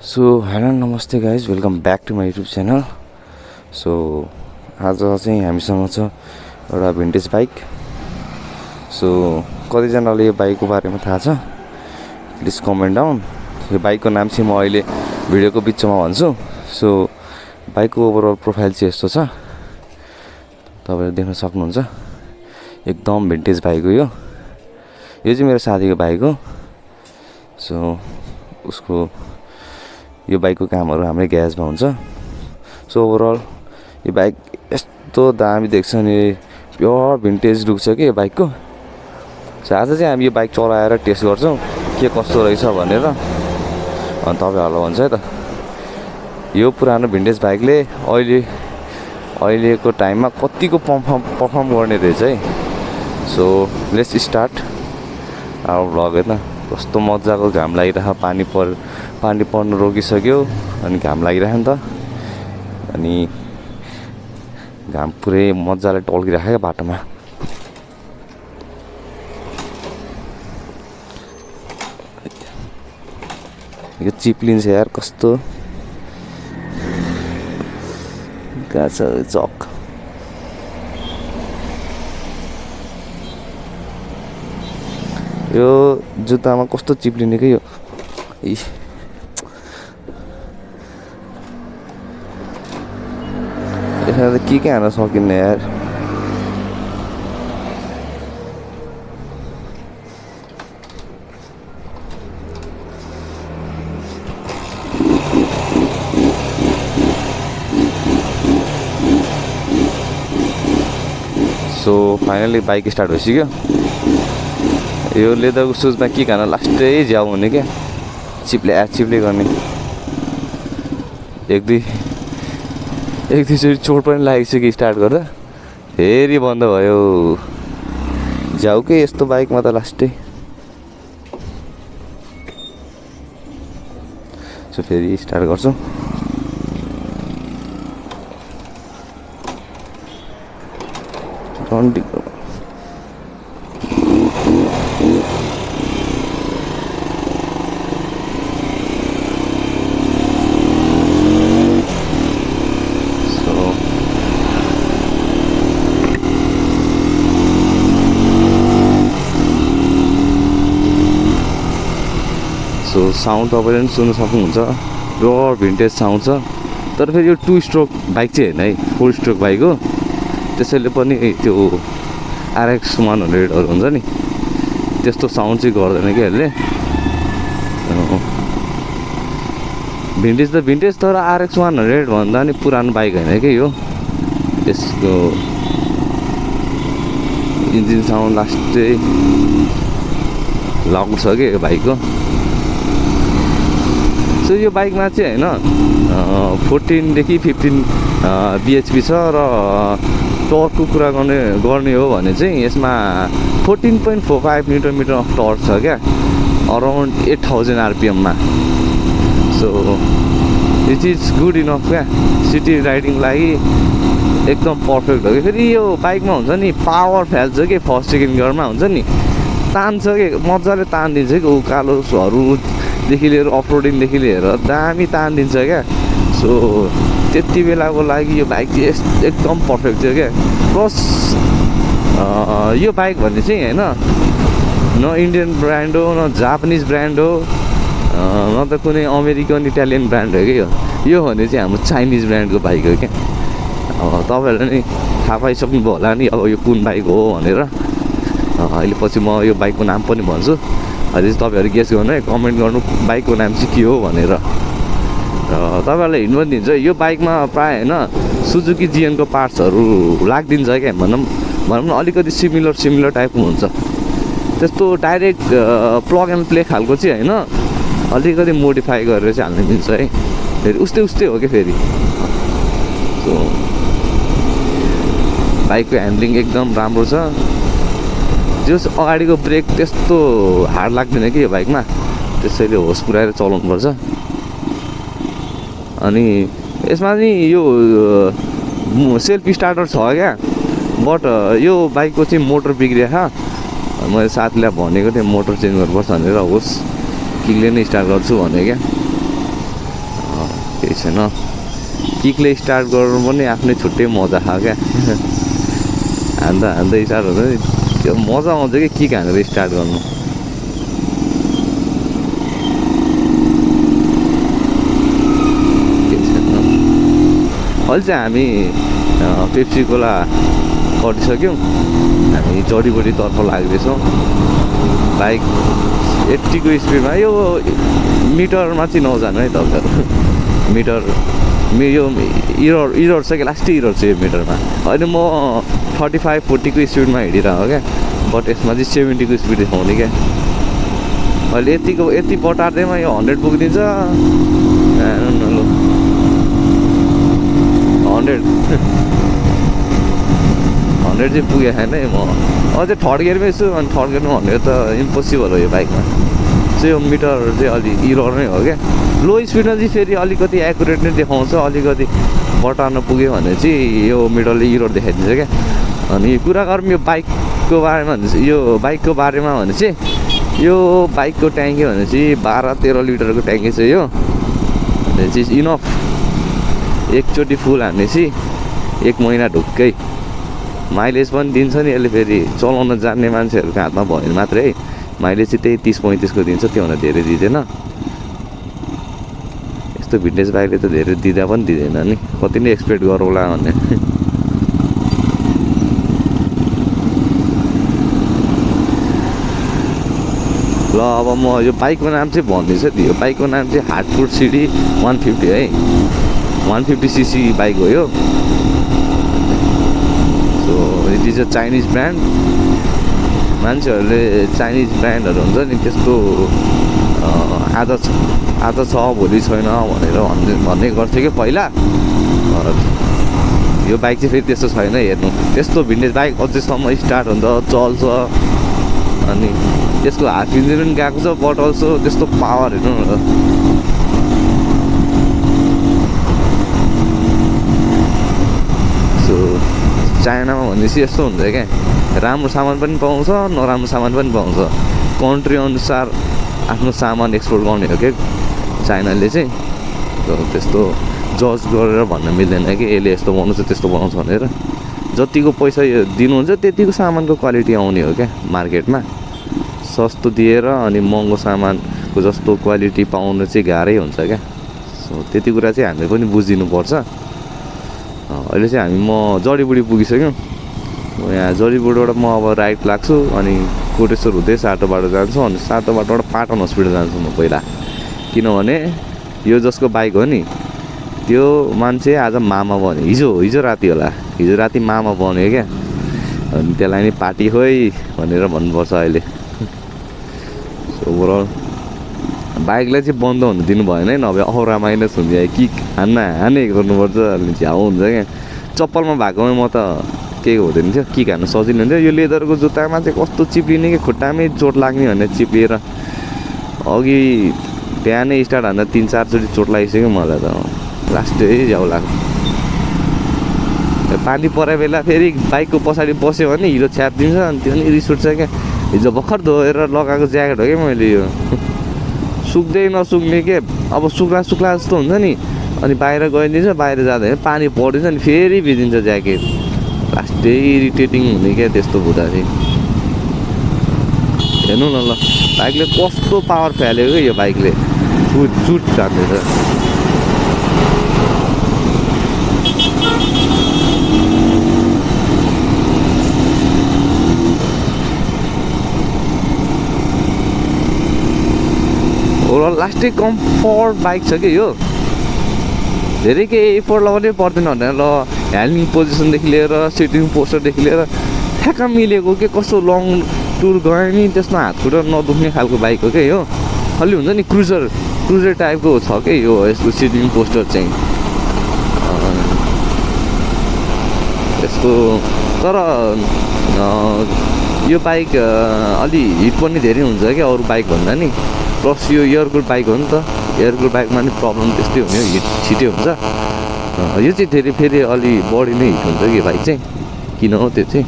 So hello नमस्ते guys, welcome back to my YouTube channel. So आज चाहिँ हामीसँग छ एउटा भिन्टेज बाइक। सो कतिजनाले यो बाइकको बारेमा थाहा छ प्लिज कमेन्ट डाउन। यो बाइकको नाम चाहिँ म अहिले भिडियोको बिचमा भन्छु। सो बाइकको ओभरअल प्रोफाइल चाहिँ यस्तो छ, तपाईँले देख्न सक्नुहुन्छ। एकदम भिन्टेज बाइक हो यो चाहिँ मेरो साथीको बाइक हो। सो उसको यो बाइकको कामहरू हाम्रै ग्यारेजमा हुन्छ। सो ओभरअल यो बाइक यस्तो दामी देख्छ नि, प्योर भिन्टेज लुक छ कि यो बाइकको। सो आज चाहिँ हामी यो बाइक चलाएर टेस्ट गर्छौँ के कस्तो रहेछ भनेर, अनि तपाईँहरूलाई भन्छ है त। यो पुरानो भिन्टेज बाइकले अहिलेको टाइममा कतिको पर्फर्म गर्ने रहेछ है। So let's start our vlog. हेर्न कस्तो मजाको घाम लागिरहेको, पानी पर्नु रोकिसक्यो अनि घाम लागिरहेको नि त। अनि घाम पुरै मजाले टल्किरहेको बाटोमा। यो चिप्लिन्छ यार, कस्तो गाछ चक। यो जुत्तामा कस्तो चिप्लिने कि यो। यसमा त के हान्न सकिन्न यार। सो फाइनली बाइक स्टार्ट भइसक्यो। यो लेदरको सुजमा के खान लास्टै झ्याउ हुने क्या, चिप्ले गर्ने। एक दुईचोटि चोट पनि लागिसक्यो स्टार्ट गर्दा, फेरि बन्द भयो। झ्याउ के यस्तो बाइकमा त लास्टै। सो फेरि स्टार्ट गर्छौँ। सो साउन्ड तपाईँले पनि सुन्नु सक्नुहुन्छ, प्योर भिन्टेज साउन्ड छ। तर फेरि यो 2 स्ट्रोक बाइक चाहिँ होइन है, 4 स्ट्रोक बाइक हो। त्यसैले पनि त्यो RX 100हरू हुन्छ नि, त्यस्तो साउन्ड चाहिँ गर्दैन क्या यसले। भिन्टेज त भिन्टेज, तर RX 100 भन्दा नि पुरानो बाइक होइन क्या यो। यसको इन्जिन साउन्ड लास्टै लाउड छ कि यो बाइकको। सो यो बाइकमा चाहिँ होइन 14 देखि 15 bhp छ। र टर्कको कुरा गर्ने हो भने चाहिँ यसमा 14.45 न्युटन मिटर अफ टर्क छ क्या, अराउन्ड 8000 RPM मा। So it is good enough क्या, सिटी राइडिङ लागि एकदम पर्फेक्ट हो कि। फेरि यो बाइकमा हुन्छ नि पावर फ्याल्छ कि, फर्स्ट सेकेन्ड गियरमा हुन्छ नि, तान्छ कि मजाले तानिदिन्छ कि। उकालोहरूदेखि लिएर अफरोडिङदेखि लिएर दामी तानिदिन्छ क्या। सो त्यति बेलाको लागि यो बाइक चाहिँ एकदम पर्फेक्ट थियो क्या। प्लस यो बाइक भन्ने चाहिँ होइन, न इन्डियन ब्रान्ड हो, न जापानिज ब्रान्ड हो, न त कुनै अमेरिकन इटालियन ब्रान्ड हो कि यो भने चाहिँ हाम्रो चाइनिज ब्रान्डको बाइक हो क्या। तपाईँहरूले नि थाहा पाइसक्नुभयो होला नि अब यो कुन बाइक हो भनेर। अहिले पछि म यो बाइकको नाम पनि भन्छु, अहिले चाहिँ तपाईँहरू गेस गर्नु है, कमेन्ट गर्नु बाइकको नाम चाहिँ के हो भनेर। तपाईँहरूलाई हिँड्नु पनि दिन्छ। यो बाइकमा प्रायः होइन सुजुकी जिएनको पार्ट्सहरू लाग्दिन्छ क्या। भनौँ न अलिकति सिमिलर टाइपको हुन्छ। त्यस्तो डाइरेक्ट प्लग एन्ड प्ले खालको चाहिँ होइन, अलिकति मोडिफाई गरेर चाहिँ हाल्नु मिल्छ है। फेरि उस्तै हो क्या फेरि। सो बाइकको ह्यान्डलिङ एकदम राम्रो छ। जस अगाडिको ब्रेक त्यस्तो हार्ड लाग्दैन कि यो बाइकमा, त्यसैले होस पुऱ्याएर चलाउनुपर्छ। अनि यसमा नि यो सेल्फ स्टार्टर छ क्या, बट यो बाइकको चाहिँ मोटर बिग्रिएको। मैले साथीलाई भनेको थिएँ मोटर चेन्ज गर्नुपर्छ भनेर, होस् किकले नै स्टार्ट गर्छु भने क्या। केही छैन किकले स्टार्ट गर्नु पनि आफ्नै छुट्टै मजा छ क्या हान्दा स्टार्ट हुन्छ नि त्यो मजा आउँछ कि किक हानेर स्टार्ट गर्नु अहिले चाहिँ हामी पेप्सी कोला गरिसक्यौँ हामी जडीबुटीतर्फ लाग्दैछौँ बाइक 80 को स्पिडमा यो मिटरमा चाहिँ नजानु है तपाईँहरू मिटर यो इरर छ कि लास्टै इरर छ यो मिटरमा अहिले म 35-40 को स्पिडमा हिँडिरहेको क्या बट यसमा चाहिँ 70 को स्पिड देखाउने क्या अहिले यति बटार्दैमा यो 100 पुगिदिन्छ 100 चाहिँ पुगेको छैन है म अझै थर्ड गियरमै छु अनि थर्ड गियरमा भन्ने त इम्पोसिबल हो यो बाइकमा चाहिँ यो मिटर चाहिँ अलि इरर नै हो क्या लो स्पिडमा चाहिँ फेरि अलिकति एकुरेट नै देखाउँछ अलिकति बटार्न पुग्यो भने चाहिँ यो मिटरले इरर देखाइदिन्छ क्या अनि कुरा गरौँ यो बाइकको बारेमा भने चाहिँ यो बाइकको बारेमा भने चाहिँ यो बाइकको ट्याङ्की भने चाहिँ 12-13 लिटरको ट्याङ्की छ यो भने चाहिँ इनफ एकचोटि फुल हानेपछि 1 महिना ढुक्कै माइलेज पनि दिन्छ नि यसले फेरि चलाउन जान्ने मान्छेहरूको हातमा भयो भने मात्रै है माइलेज चाहिँ त्यही 30-35 को दिन्छ त्योभन्दा धेरै दिँदैन यस्तो भिन्टेज बाइकले त धेरै दिँदा पनि दिँदैन नि कति नै एक्सपेक्ट गरौँला भन्ने ल अब म यो बाइकको नाम चाहिँ भन्दैछु यो बाइकको नाम चाहिँ हार्टफुट सिडी 150 है 150cc बाइक हो यो so it is a Chinese brand मान्छेहरूले चाइनिज ब्रान्डहरू हुन्छ नि त्यस्तो आज छ भोलि छैन भनेर भन्ने गर्थ्यो कि पहिला यो बाइक चाहिँ फेरि त्यस्तो छैन हेर्नु त्यस्तो भिन्टेज बाइक अझैसम्म स्टार्ट हुन्छ चल्छ अनि त्यसको हाफ इन्जिन पनि गएको छ बट अल्सो त्यस्तो पावर हेर्नु न सो चाइनामा भनेपछि यस्तो हुन्छ क्या राम्रो सामान पनि पाउँछ नराम्रो सामान पनि पाउँछ कन्ट्री अनुसार आफ्नो सामान एक्सपोर्ट गर्ने हो क्या चाइनाले चाहिँ त्यस्तो जज गरेर भन्न मिल्दैन कि यसले यस्तो बनाउँछ त्यस्तो बनाउँछ भनेर जतिको पैसा दिनुहुन्छ त्यतिको सामानको क्वालिटी आउने हो क्या मार्केटमा सस्तो दिएर अनि महँगो सामानको जस्तो क्वालिटी पाउनु चाहिँ गाह्रै हुन्छ क्या सो त्यति कुरा चाहिँ हामीले पनि बुझिदिनुपर्छ अहिले चाहिँ म जडीबुडी पुगिसक्यौँ यहाँ जडीबुडीबाट म अब राइट लाग्छु अनि कोटेश्वर हुँदै सातो बाटो जान्छु अनि सातो बाटोबाट पाटन हस्पिटल जान्छु म पहिला किनभने यो जसको बाइक हो नि त्यो मान्छे आज मामा बन्यो हिजो राति होला हिजो राति मामा बन्यो क्या अनि त्यसलाई नि पार्टी खोइ भनेर भन्नुपर्छ अहिले सो ओभरअल बाइकलाई चाहिँ बन्द हुनु दिनु भएन है नभए औरा माइनस हुन्छ किक हाने गर्नुपर्छ अनि झ्याउ हुन्छ क्या चप्पलमा भएकोमा म त केही हुँदैन थियो किक हान्नु सजिलो हुन्थ्यो यो लेदरको जुत्तामा चाहिँ कस्तो चिप्लिने कि खुट्टामै चोट लाग्ने भनेर चिप्लिएर अघि बिहानै स्टार्ट हान्दा 3-4 चोटि चोट लागिसक्यो मलाई त लास्टै झ्याउ लाग्यो पानी परे बेला फेरि बाइकको पछाडि बस्यो भने हिलो छ्यापिदिन्छ अनि त्यो पनि रिस उठ्छ क्या हिजो भर्खर धोएर लगाएको ज्याकेट हो क्या मैले यो सुक्दै नसुक्ने के अब सुक्ला जस्तो हुन्छ नि अनि बाहिर गइदिन्छ बाहिर जाँदाखेरि पानी परिदिन्छ अनि फेरि भिजिन्छ ज्याकेट लास्टै इरिटेटिङ हुने क्या त्यस्तो हुँदा चाहिँ हेर्नु न ल बाइकले कस्तो पावर फ्यालेको यो बाइकले चुट जान्दैछ लास्टै कम्फर्ट बाइक छ कि यो धेरै केही एफोर्ट लगाउनै पर्दैन भनेर ल ह्यान्डिङ पोजिसनदेखि लिएर सिटिङ पोस्चरदेखि लिएर ठ्याक्क मिलेको के कस्तो लङ टुर गयो नि त्यसमा हात खुट्टा नदुख्ने खालको बाइक हो क्या यो अलि हुन्छ नि क्रुजर टाइपको छ क्या यो यसको सिटिङ पोस्चर चाहिँ यसको तर यो बाइक अलि हिट पनि धेरै हुन्छ क्या अरू बाइक भन्दा नि प्लस यो एयरकुल बाइक हो नि त एयरकुल बाइकमा नि प्रब्लम त्यस्तै हुने हो हिट छिटै हुन्छ यो चाहिँ धेरै फेरि अलि बढी नै हिट हुन्छ कि बाइक चाहिँ किन हो त्यो चाहिँ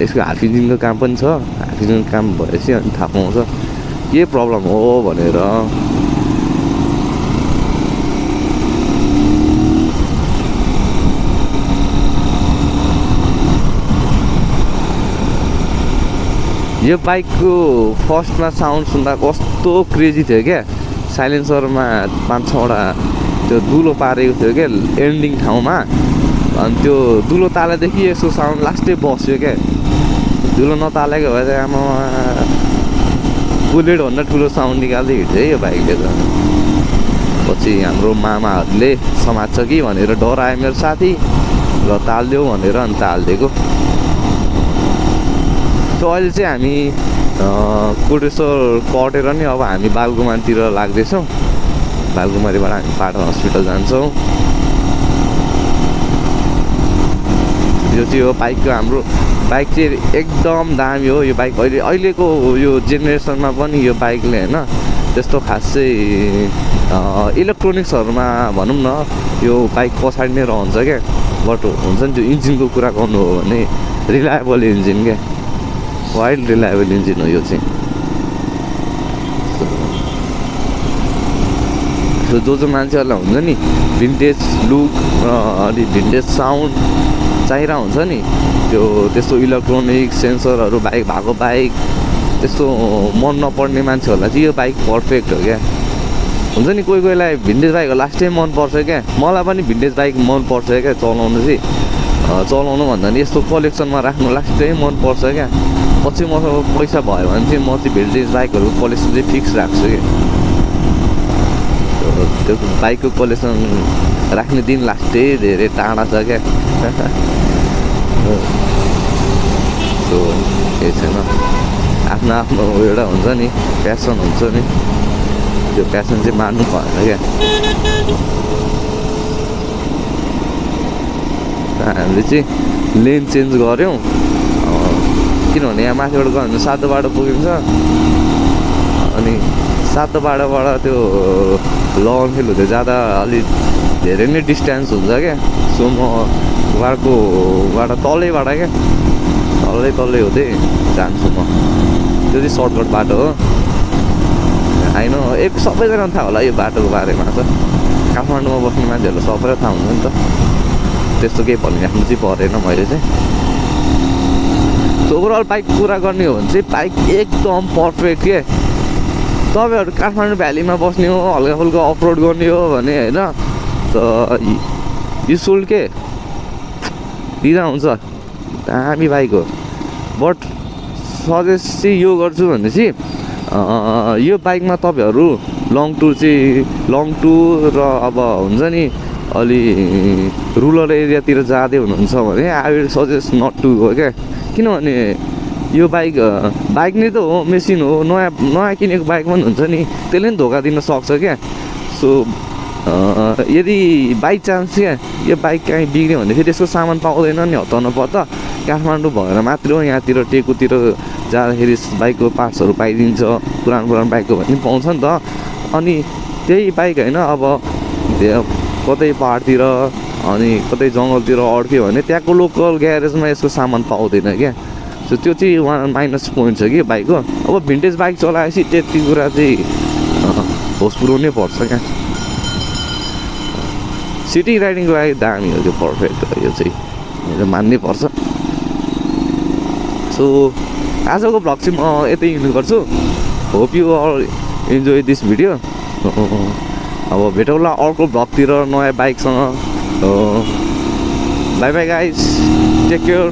यसको हाफ इन्जिनको काम पनि छ हाफ इन्जिनको काम भएपछि अनि थाहा पाउँछ के प्रब्लम हो भनेर यो बाइकको फर्स्टमा साउन्ड सुन्दा कस्तो क्रेजी थियो क्या साइलेन्सरमा 5-6वटा त्यो दुलो पारेको थियो क्या एन्डिङ ठाउँमा अनि त्यो दुलो तालेदेखि यसको साउन्ड लास्टै बस्यो क्या दुलो नतालेको भए चाहिँ आमा बुलेटभन्दा ठुलो साउन्ड निकाल्दै हिँड्छ है यो बाइकले त पछि हाम्रो मामाहरूले समात्छ कि भनेर डरायो मेरो साथी र तालिदेऊ भनेर अनि तालिदिएको सो अहिले चाहिँ हामी कोटेश्वर कटेर नि अब हामी बालकुमारीतिर लाग्दैछौँ बालकुमारीबाट हामी पाटन हस्पिटल जान्छौँ यो चाहिँ हो बाइकको हाम्रो बाइक चाहिँ एकदम दामी हो यो बाइक अहिलेको यो जेनेरेसनमा पनि यो बाइकले होइन त्यस्तो खासै इलेक्ट्रोनिक्सहरूमा भनौँ न यो बाइक पछाडि नै रहन्छ क्या बट हुन्छ नि त्यो इन्जिनको कुरा गर्नु हो भने रिलायबल इन्जिन क्या वाइड रिलायबल इन्जिन हो यो चाहिँ जो मान्छेहरूलाई हुन्छ नि भिन्टेज लुक अलि भिन्टेज साउन्ड चाहिरहेको हुन्छ नि त्यो त्यस्तो इलेक्ट्रोनिक सेन्सरहरू बाइक भएको बाइक त्यस्तो मन नपर्ने मान्छेहरूलाई चाहिँ यो बाइक पर्फेक्ट हो क्या हुन्छ नि कोहीलाई भिन्टेज बाइकहरू लास्टै मनपर्छ क्या मलाई पनि भिन्टेज बाइक मनपर्छ क्या चलाउनु चाहिँ चलाउनु भन्दा नि यस्तो कलेक्सनमा राख्नु लास्टै मनपर्छ क्या पछि मसँग पैसा भयो भने चाहिँ म चाहिँ भिन्टेज बाइकहरूको कलेक्सन चाहिँ फिक्स राख्छु क्या त्यो बाइकको कलेक्सन राख्ने दिन लास्टै धेरै टाढा छ क्या सो केही छैन आफ्नो आफ्नो एउटा हुन्छ नि प्यासन हुन्छ नि त्यो प्यासन चाहिँ मान्नु भएन क्या हामीले चाहिँ लेन चेन्ज गऱ्यौँ किनभने यहाँ माथिबाट गयो भने 7 बाटो पुगिन्छ अनि 7 बाटोबाट त्यो लङफिल हुँदै जाँदा अलिक धेरै नै डिस्टेन्स हुन्छ क्या सो म घरकोबाट तलैबाट क्या तल्लै हुँदै जान्छु म त्यो चाहिँ सर्टकट बाटो हो होइन सबैजना थाहा होला यो बाटोको बारेमा त काठमाडौँमा बस्ने मान्छेहरूलाई सबैलाई थाहा हुन्छ नि त त्यस्तो केही भनिराख्नु चाहिँ परेन मैले चाहिँ ओभरअल बाइक कुरा गर्ने हो भने चाहिँ बाइक एकदम पर्फेक्ट के तपाईँहरू काठमाडौँ भ्यालीमा बस्ने हो हल्का फुल्का अफरोड गर्ने हो भने होइन त युजफुल के दिँदा हुन्छ दामी बाइक हो बट सजेस्ट चाहिँ यो गर्छु भने चाहिँ यो बाइकमा तपाईँहरू लङ टुर र अब हुन्छ नि अलि रुरल एरियातिर जाँदै हुनुहुन्छ भने I will suggest not to हो क्या किनभने यो बाइक नै त हो मेसिन हो नयाँ किनेको बाइक पनि हुन्छ नि त्यसले पनि धोका दिन सक्छ क्या सो यदि बाई चान्स क्या यो बाइक काहीँ बिग्रियो भने फेरि यसको सामान पाउँदैन नि हताउनु पर्दा काठमाडौँ भएर मात्र हो यहाँतिर टेकुतिर जाँदाखेरि बाइकको पार्ट्सहरू पाइदिन्छ पुरानो बाइकको भने पनि पाउँछ नि त अनि त्यही बाइक होइन अब कतै पहाडतिर अनि कतै जङ्गलतिर अड्क्यो भने त्यहाँको लोकल ग्यारेजमा यसको सामान पाउँदैन क्या सो त्यो चाहिँ माइनस पोइन्ट छ कि बाइकको अब भिन्टेज बाइक चलाएपछि त्यति कुरा चाहिँ होस पुऱ्याउनै पर्छ क्या सिटी राइडिङको लागि दामी हो त्यो पर्फेक्ट हो यो चाहिँ मेरो मान्नै पर्छ सो आजको भ्लग चाहिँ म यतै इन्ड गर्छु hope you all enjoy this video अब भेटौँला अर्को भ्लगतिर नयाँ बाइकसँग bye bye guys take care